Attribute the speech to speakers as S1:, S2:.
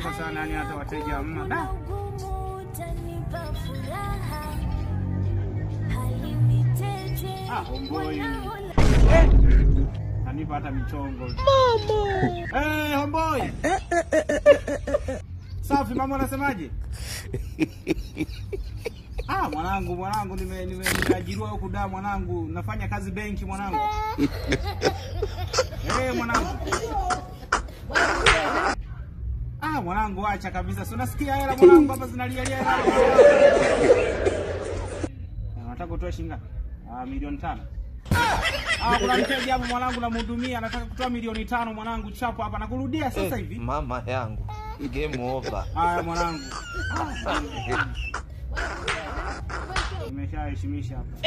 S1: Nimechoka sana yani hata wateja hamna. Da. Ah, homeboy. Anipa hata michongo. Mama. Eh, homeboy. Safi mama, unasemaje? Ah, mwanangu nimeajiriwa huku da mwanangu, nafanya kazi benki mwanangu. Eh, mwanangu. Ah, mwanangu acha kabisa. Si unasikia hela mwanangu hapa zinalia lia hela. Nataka kutoa shilingi ngapi? Ah, milioni 5. Ah, kuna mteja hapo mwanangu namhudumia, anataka kutoa milioni 5 mwanangu, chapo hapa nakurudia sasa hivi.
S2: Mama yangu. Game over.
S1: Haya mwanangu. Nimeshaheshimisha hapa.